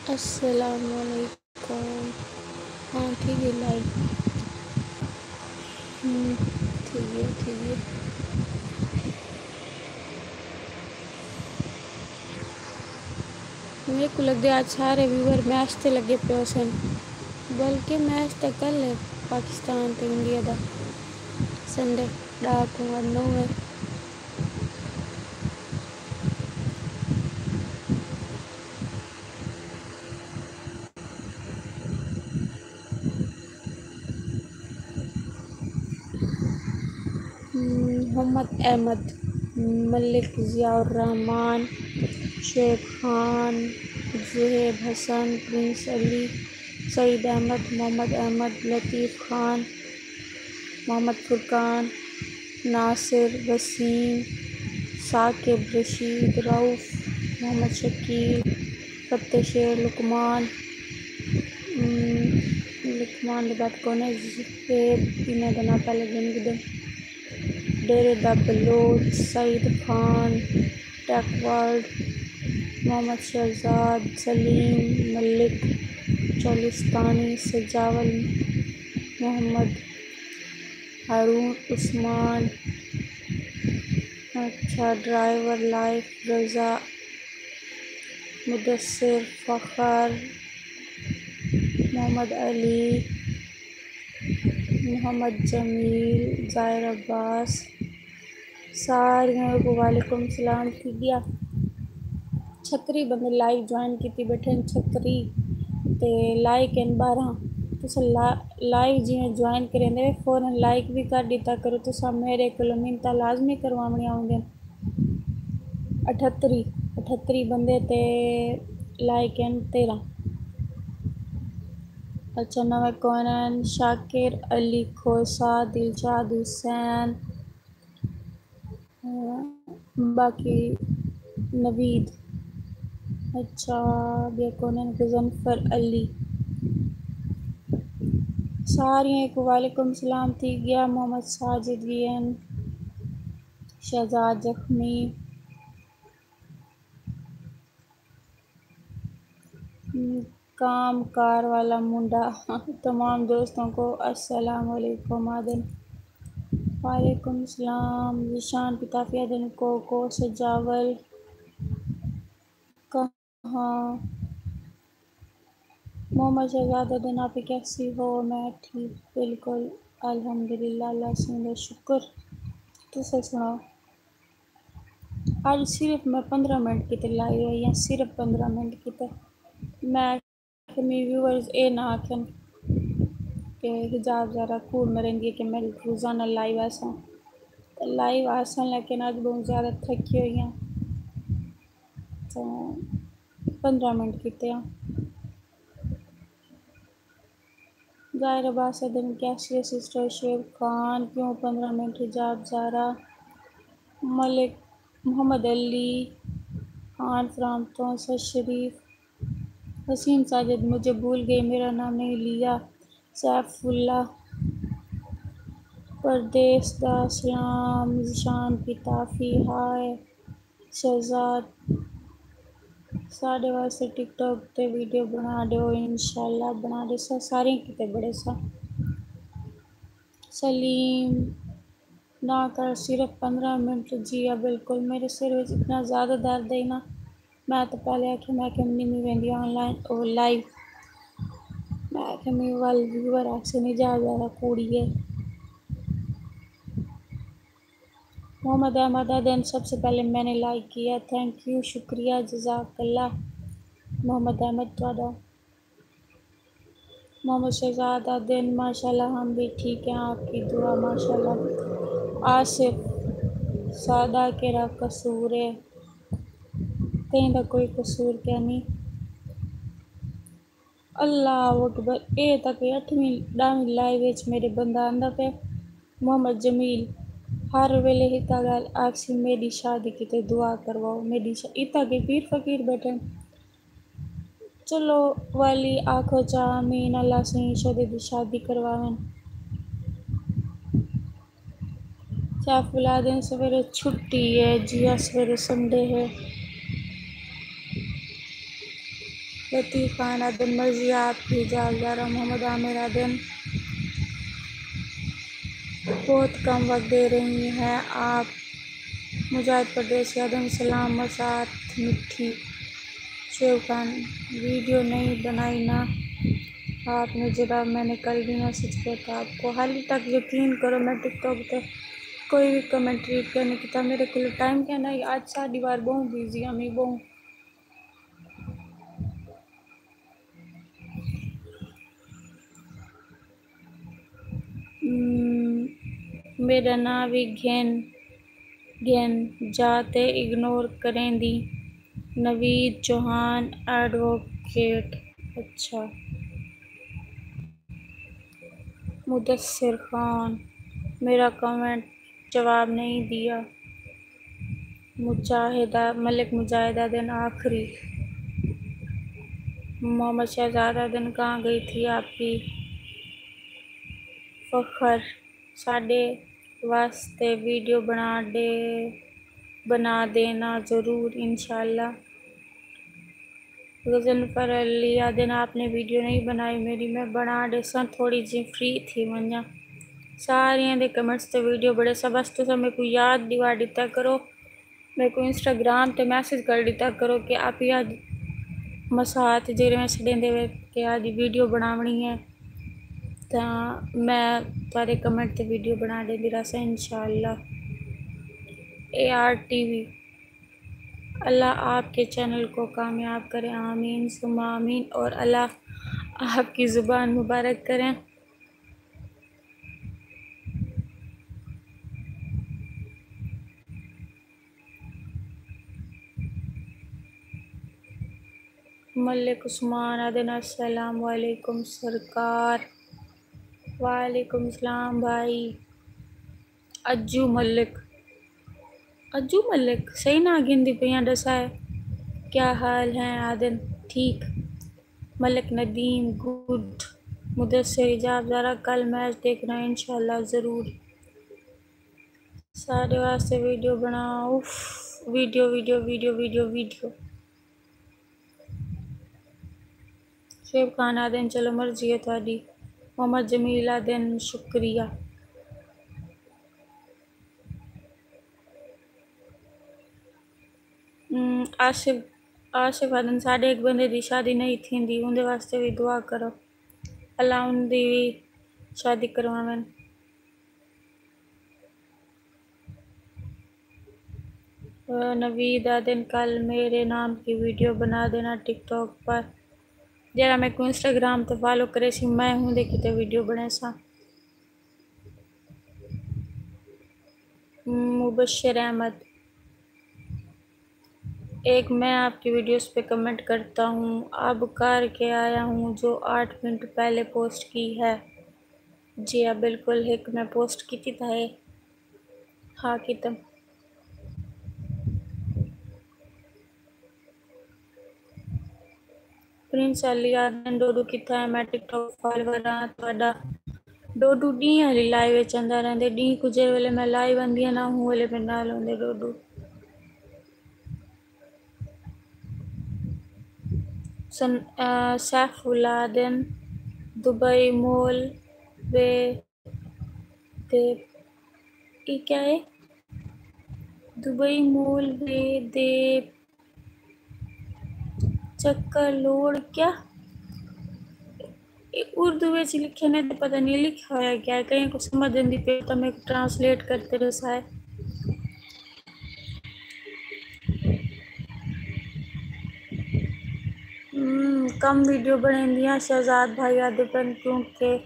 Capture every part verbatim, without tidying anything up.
السلام علیکم۔ ہاں، تھی ڳئی لائیو۔ ہوں، تھی ڳئی، تھی ڳئی۔ میکوں لڳدے اڄ سارے ویور میچ تے لڳے پئے ہوسن، بلکہ میچ تاں کل ہے، پاکستان تے انڈیا دا، سنڈے ݙاہ کوں، اڄ نو ہے۔ محمد احمد، ملک ضیاء الرحمن، شعیب خان، زہیب حسن، پرنس علی، سعید احمد، محمد احمد، لطیف خان، محمد فرقان، ناصر، وسیم، ثاقب، رشید، رؤف، محمد شکیل، فتح شیر، لقمان، ام، لقمان دے بعد کون ہے؟ زہیب، انہاں دا ناں پہلے گھن گھدے۔ ڈیرے دا بلوچ، سعید خان، ٹیک ورلڈ، محمد شہزاد، سلیم، ملک، چولستانی، سجاول، محمد، ہارون، عثمان، اچھا، ڈرائیور، لائف، رضا، مدثر، فخر، محمد علی، محمد جمیل، ظاہر عباس، ساریاں کوں وعلیکم السلام۔ تھی ڳیا چھتری بندے لائیو جوائن کیتی ٻیٹھے ہن، چھتری تے لائک ہن ٻارہاں۔ تساں لا-، لائیو جیویں جوائن کریندے وے، فوراً لائک وی کر ݙتا کرو۔ تساں میݙے کولوں منتاں لازمی کرواوݨیاں ہوندین۔ اٹھتری، اٹھتری بندے تے لائک ہن تیرہاں۔ اچھا، نویں کون ہن؟ شاکر علی کھوسہ، دلشاد حسین، باقی نوید۔ اچھا، ٻیا کون ہن؟ غضنفر علی۔ ساریاں کوں وعلیکم السلام تھی ڳیا۔ محمد ساجد وی ہن، شہزاد زخمی۔ کام کار والا منڈا۔ تمام دوستوں کو السلام علیکم آدن۔ وعلیکم السلام۔ ذیشان پتافی آدن، کوکو سجاول۔ کہاں؟ محمد شہزاد آدن، آپ کیسی ہو؟ میں ٹھیک، بالکل، الحمدللہ، اللہ سئیں دا شکر۔ تساں سݨاؤ؟ اڄ صرف میں پندرہ منٹ کیتے لائیو آئی ہاں، صرف پندرہ منٹ کیتے۔ میں آکھیا میݙے ویورز اے نہ آکھن کہ حجاب زہرا کوڑ مریندی ہے کہ میں روزانہ لائیو آساں۔ تے لائیو آساں، لیکن اڄ ٻہوں زیادہ تھکی ہوئی ہاں، تو پندرہ منٹ کیتے ہاں۔ ظاہر عباس آدن، کیسی سسٹر؟ شعیب خان، کیوں پندرہ منٹ؟ حجاب زہرا، ملک، محمد علی خان فرام تونسہ شریف، وسیم ساجد، مجھے بھول گئی، میرا نام نہیں لیا، سیف اللہ، پردیس دا سلام، ذیشان پتافی، ہائے۔ شہزاد، ساݙے واسطے ٹک ٹاک تے ویڈیو بݨا ݙیو، انشاءاللہ بݨا ݙیساں، ساریاں کیتے بݨیساں۔ سلیم، نہ کر، صرف پندرہ منٹ۔ جی ہاں، بالکل، میݙے سر وچ اتنا زیادہ درد ہے نا، میں تو پہلے آکھیا، میں کہ نمی ویندی آن لائن او لائیو، میں کہ میݙے ول ویور آکھسن زیادہ زیادہ کوڑی ہے۔ محمد احمد آدن، سب سے پہلے میں نے لائک کیا، تھینک یو، شکریہ، جزاک اللہ۔ محمد احمد تہاݙا۔ محمد شہزاد آدن، ماشاءاللہ ہم بھی ٹھیک ہیں، آپ کی دعا، ماشاءاللہ۔ آصف، ساݙا کیڑھا قصور ہے؟ تئیں دا کوئی قصور کینی۔ اللہ اکبر، اے تاں کوئی اٹھویں ݙاہویں لائیو وچ میݙے بندہ آندا پئے۔ محمد جمیل، ہر ویلے ہکا ڳالھ آکھسی، میݙی شادی کیتے دعا کرواؤ، میݙی شا-، اتھاں کے پیر فقیر ٻیٹھن۔ چلو والی آکھو چا آمین، اللہ سئیں شدے دی شادی کرواون۔ سیف اللہ آدن، سویرے چھٹی ہے، جی ہاں، سویرے سنڈے ہے۔ لطیف خان آدن، مرضی آپ کی، جالدارہ محمد عامر آدن، بہت کم وقت دے رہی ہیں آپ۔ مجاہد پردیسی آدن، سلام مسات مٹھی۔ شعیب خان، ویڈیو نہیں بنائی نا آپ نے، جناب میں نے کل بھی میسج کیا تھا آپ کو۔ حالی تک یقین کرو، میں ٹک ٹاک تے کوئی بھی کمنٹ ریڈ کرنے کیتا، میرے کول ٹائم کہنا، اج ساڈی وار بہوں بزی ہاں، میں بہوں میݙا ناں وی گھن گھن جا تے اگنور کریندی۔ نوید چوہان، ایڈووکیٹ۔ اچھا۔ مدثر خان، میرا کمنٹ جواب نہیں دیا۔ مجاہدہ، ملک مجاہدہ دن آخری۔ محمد شہزادہ دن کہاں گئی تھی آپ کی؟ فخر، ساݙے واسطے ویڈیو بݨا ݙے، بݨا دینا ضرور انشاءاللہ۔ غضنفر علی آدن، آپ نے ویڈیو نہیں بنائی میری، میں بݨا ݙیساں، تھوڑی جی فری تھی ونڄاں۔ ساریاں دے کمنٹس تے ویڈیو بݨیساں، بس تساں میکوں یاد ݙیوا ݙتا کرو، میکوں انسٹاگرام تے میسج کر ݙتا کرو کہ آپ ہی اج مساحت جیڑھے میں سݙیندے وے کہ اج ویڈیو بݨاوݨی ہے، تاں میں تہاݙے کمنٹ تے ویڈیو بݨا ݙیندی رہساں انشاءاللہ۔ اے آر ٹی وی، اللہ آپ کے چینل کو کامیاب کرے، آمین ثم آمین، اور اللہ آپ کی زبان مبارک کریں۔ ملک عثمان آدن، السلام علیکم سرکار۔ وعلیکم السلام بھائی۔ اجو ملک، اجو ملک، صحیح ناں گھندی پئی آں، ݙسائے کیا حال ہیں؟ آدن ٹھیک۔ ملک ندیم، گڈ۔ مدثر حجاب، ذرا کل میچ دیکھنا انشاءاللہ ضرور۔ ساݙے واسطے ویڈیو بݨا۔ اف، video, video, video, video, video. Shoaib Khan آدن، چلو مرضی ہے تہاݙی۔ محمد جمیل آدن، شکریہ۔ ام، آصف، آصف آدن، ساݙے ہک بندے دی شادی نہیں تھیندی، اوندے واسطے وی دعا کرو، اللہ اوندی وی شادی کرواون۔ نوید آدن، کل میرے نام کی ویڈیو بنا دینا ٹک ٹاک پر۔ جیڑھا میکوں انسٹاگرام تے فالو کریسی، میں ہوندے کیتے ویڈیو بݨیساں۔ مبشر احمد، ایک میں آپ کی ویڈیوز پہ کمنٹ کرتا ہوں، اب کر کے آیا ہوں جو آٹھ منٹ پہلے پوسٹ کی ہے۔ جی ہاں، بالکل، ہک میں پوسٹ کیتی تھا ہے۔ ہا کیتم۔ پرنس علی آدھن، ڈوڈو کتھا ہے؟ میں ٹک ٹاک فالوور ہاں تہاڈا۔ ڈوڈو ڈینہہ آلی لائیو وچ آندا رہندے، ڈینہہ کوں جیڑھے ویلے میں لائیو آندی ہاں نا، ہوں ویلے میرے نال ہوندے ڈوڈو۔ سن، آ، سیف اللہ آدھن، دبئی مول وے تے، اے کیا ہے؟ دبئی مول وے دے چکر لوڑ کیا؟ اے اردو وچ لکھے نے تے پتہ نہیں لکھا ہویا کیا ہے، کہیں کو سمجھ آندی پئی تاں میکوں ٹرانسلیٹ کرتے رہسائے۔ ہم، کم ویڈیو بݨیندی ہاں، شہزاد بھائی آہدے پن، کیونکہ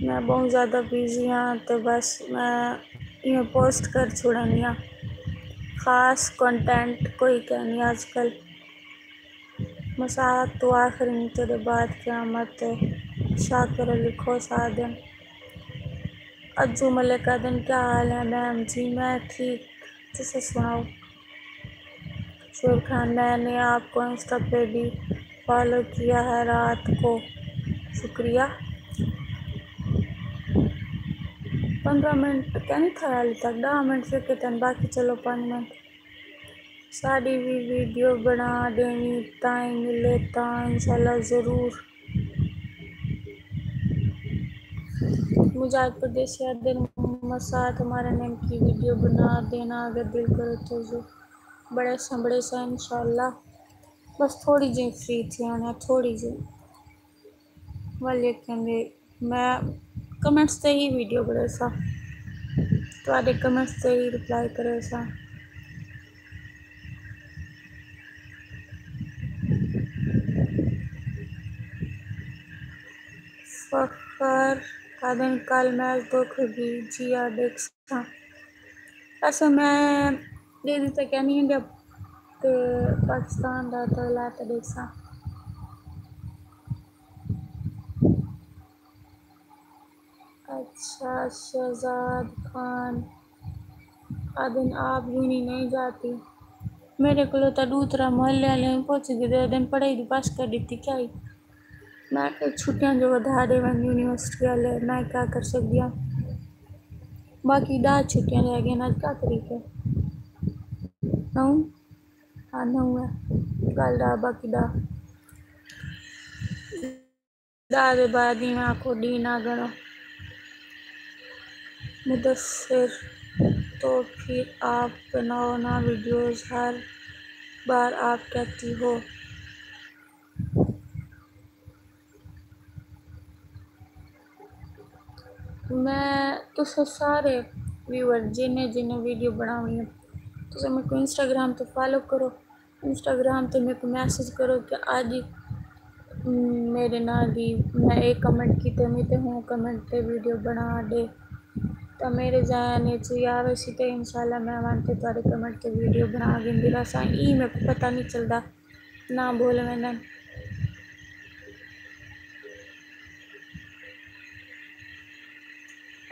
میں بہوں زیادہ بزی ہاں تے بس میں ایویں پوسٹ کر چھوڑیندی ہاں، خاص کنٹینٹ کوئی کائنی اج کل۔ مساحت توں آخری، تیݙے بعد قیامت ہے۔ شاکر علی کھوسہ آہدن۔ اجو ملک آہدن، کیا حال ہے میم؟ جی میں ٹھیک، تساں سݨاؤ؟ شعیب خان، میں نے آپ کو انسٹا پہ بھی فالو کیا ہے رات کو، شکریہ۔ پندرہ منٹ کیا نہیں تھیا حالی تک، ݙاہ منٹ سے کتن، باقی چلو پنج منٹ۔ ساݙی وی ویڈیو بݨا ݙیویں، ٹائم ملے تاں انشاءاللہ ضرور۔ مجاہد پردیسی آہدن، محمد سعد ہمارا نیم کی ویڈیو بنا دینا اگر دل کرے تو ضرور۔ بݨیساں، بݨیساں انشاءاللہ۔ بس تھوڑی جئی فری تھی آنا، تھوڑی جئی۔ ولیکن میں کمنٹس تے ہی ویڈیو بݨیساں، تہاݙے کمنٹس تے ہی رپلائی کریساں۔ فخر آہدن، کل میچ ݙیکھو گی؟ جی ہا، ݙیکھساں۔ ویسے میں ݙیکھدی تاں کائنی، انڈیا تے پاکستان دا تاں لا تے ݙیکھساں۔ اچھا، شہزاد خان آہدن، آپ یونی نہیں جاتی؟ میݙے کولوں تاں ݙو ترے محلے آلے پچھ گھدے، آہدن پڑھائی دی بس کر ݙتی کیا ہئی؟ میں آکھیا چھٹیاں جو ودھا ݙیون یونیورسٹی آلے، میں کیا کر سڳدی ہاں؟ باقی ݙاہ چھٹیاں رہ ڳئین، اڄ کیا تاریخ ہے؟ نو؟ ہاں، نو ہے۔ ڳالھ ݙاہ، باقی ݙاہ۔ ݙاہ دے بعد ایویں آکھو ݙینہہ نہ ڳݨو۔ مدثر، تو پھر آپ بناؤ نا ویڈیوز، ہر بار آپ کہتی ہو۔ میں تساں سارے ویور جنہیں جنہیں ویڈیو بݨاوݨی ہے، تساں میکوں انسٹاگرام تے فالو کرو، انسٹاگرام تے میکوں میسج کرو کہ اڄ میݙے ناں دی، میں اے کمنٹ کیتے، میں تے ہوں کمنٹ تے ویڈیو بݨا ݙے۔ تاں میݙے ذہن وچ یا ویسی تے انشاءاللہ میں ون تے تہاݙے کمنٹ تے ویڈیو بݨا گھندی رہساں، ایں میکوں پتہ نہیں چلدا۔ نہ بھول ویندن۔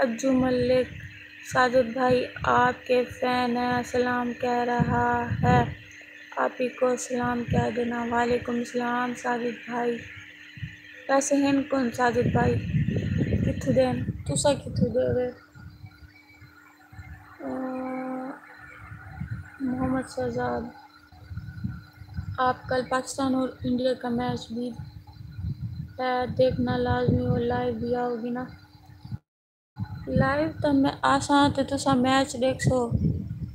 اجو ملک، ساجد بھائی آپ کے فین ہیں، سلام کہہ رہا ہے، آپ ہی کو سلام کہہ دینا۔ وعلیکم السلام ساجد بھائی۔ ویسے ہن کون ساجد بھائی؟ کتھوں دے ہن؟ تساں کتھوں دے ہوئے؟ محمد شہزاد، آپ کل پاکستان اور انڈیا کا میچ بھی ہے، دیکھنا لازمی ہو، لائیو بھی آؤ گے نا؟ لائیو تاں میں آساں تے تساں میچ ݙیکھسو،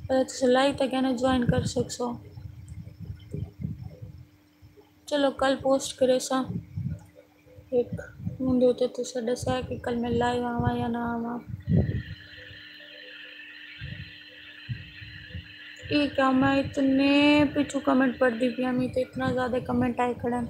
پر تساں لائیو تاں کینے جوائن کر سڳسو۔ چلو کل پوسٹ کریساں۔ ہک اوندے اتے تساں ݙسیا کہ کل میں لائیو آواں یا نہ آواں۔ اے کیا میں اتنے پچھوں کمنٹ پڑھدی پئی ہاں، میں تے اتنا زیادہ کمنٹ آئے کھڑن۔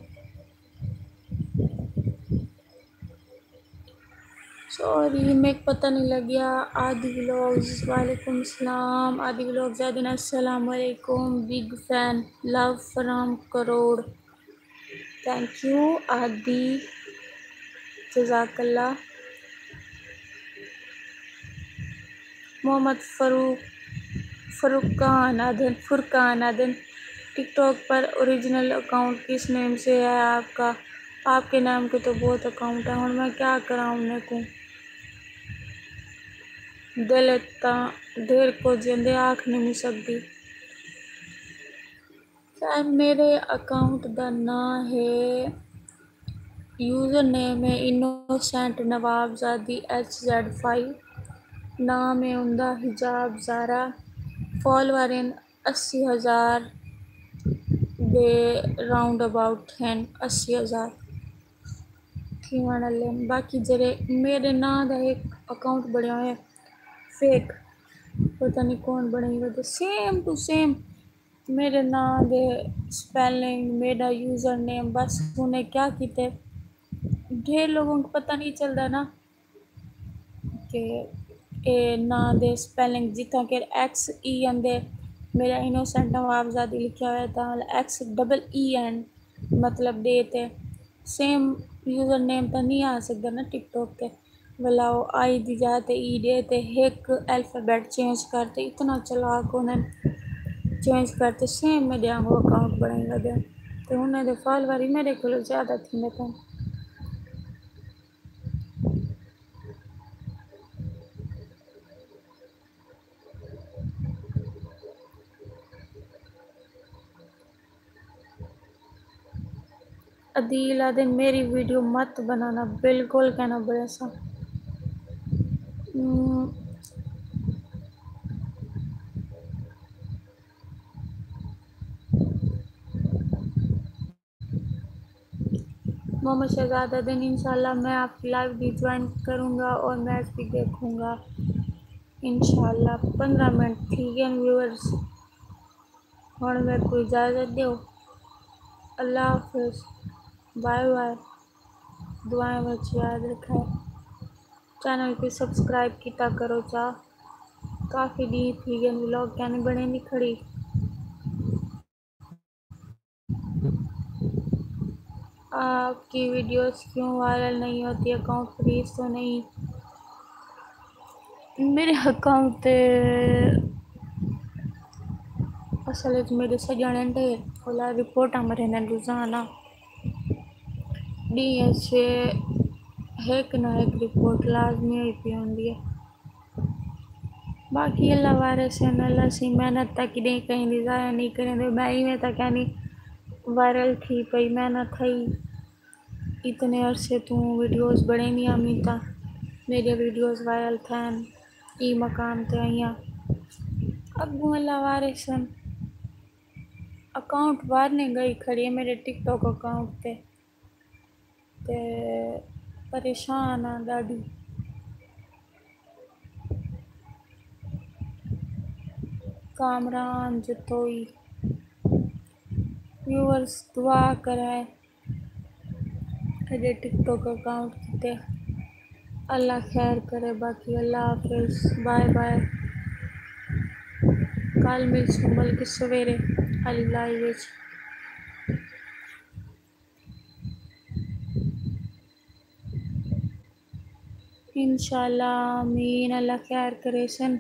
سوری، میک پتہ نہیں لگیا۔ آدی ولاگز، وعلیکم السلام۔ آدی ولاگز آہدن، السلام علیکم، big fan, love from Karor. Thank you آدی، جزاک اللہ۔ محمد فاروق، فرقان آہدن، فرقان آہدن، ٹک ٹاک پر اوریجنل اکاؤنٹ کس نیم سے ہے آپ کا؟ آپ کے نام کے تو بہت اکاؤنٹ ہیں، ہݨ میں کیا کراں انہیں کوں؟ دل اچ تاں ڈھیر کجھ ایندے، آکھ نی سڳدی۔ خیر، میݙے اکاؤنٹ دا ناں ہے، یوزر نیم ہے innocent Nawabzadi H Z five, نام ہے اوندا حجاب زارا، فالوور ہن اسی ہزار دے راؤنڈ اباؤٹ ہن، اسی ہزار تھیوݨ آلے ہن۔ باقی جیڑھے میݙے ناں دا ہک اکاؤنٹ بݨیا ہویا ہے فیک، پتہ نہیں کون بݨائی ودے، سیم ٹو سیم میݙے ناں دے سپیلنگ، میݙا یوزر نیم، بس انہیں کیا کیتے، ڈھیر لوگوں کو پتہ نہیں چلدا نا کہ اے ناں دے سپیلنگ، جتھاں کہ ایکس ای آندے، میݙا انوسینٹ نواب زادی لکھیا ہویا تاں ایکس ڈبل ای این، مطلب ݙے تے سیم یوزر نیم تاں نہیں آ سڳدا نا ٹک ٹاک تے۔ ولا او آئی دی جا تے ای ݙے تے ہک الفابیٹ چینج کر تے، اتنا چلاک ہوندن، چینج کر تے سیم میݙے آنگوں اکاؤنٹ بݨائی ودن۔ تے انہاں دے فالوور ہی میݙے کولوں زیادہ تھیندے پئن۔ عدیل آہدے میری ویڈیو مت بنانا، بالکل کہنا بڑا سا۔ ہم، محمد شہزاد آہدن، انشاءاللہ میں آپ کی لائیو بھی جوائن کروں گا اور میچ بھی دیکھوں گا۔ انشاءاللہ۔ پندرہ منٹ تھی ڳئے ویورز، ہݨ میکوں اجازت ݙیو۔ اللہ حافظ، بائے بائے، دعائیں وچ یاد رکھائے۔ چینل کوں سبسکرائب کیتا کرو چا، کافی ݙینہہ تھی ڳئے ولاگ کینی بݨیندی کھڑی۔ آپ کی ویڈیوز کیوں وائرل نہیں ہوتی؟ اکاؤنٹ فریز تو نہیں؟ میرے اکاؤنٹ تے اصل وچ میرے سجݨ ہن تے اولا رپورٹاں مریندن روزانہ، ݙینہہ اچ ہک نہ ہک رپورٹ لازمی ہوئی پئی ہوندی ہے۔ باقی اللہ وارث ہن، اللہ سئیں محنت تاں کݙیں کہیں دی ضائع نہیں کریندے۔ میں ایویں تاں کینی وائرل تھی پئی، محنت تھئی، اتنے عرصے توں ویڈیوز بݨیندی آمی تاں میݙیاں ویڈیوز وائرل تھین، ایں مقام تے آئیاں۔ اڳوں اللہ وارث ہن، اکاؤنٹ وارنے ڳئی کھڑی ہے میݙے ٹک ٹاک اکاؤنٹ تے۔ تے پریشان ہاں ݙاڈھی۔ کامران جتوئی۔ ویورز دعا کرائے ایݙے ٹک ٹاک اکاؤنٹ کیتے۔ اللہ خیر کرے، باقی اللہ حافظ، بائے بائے۔ کل ملسوں بلکہ سویرے آلی لائیو وچ۔ انشاءاللہ آمین، اللہ خیر کریسن۔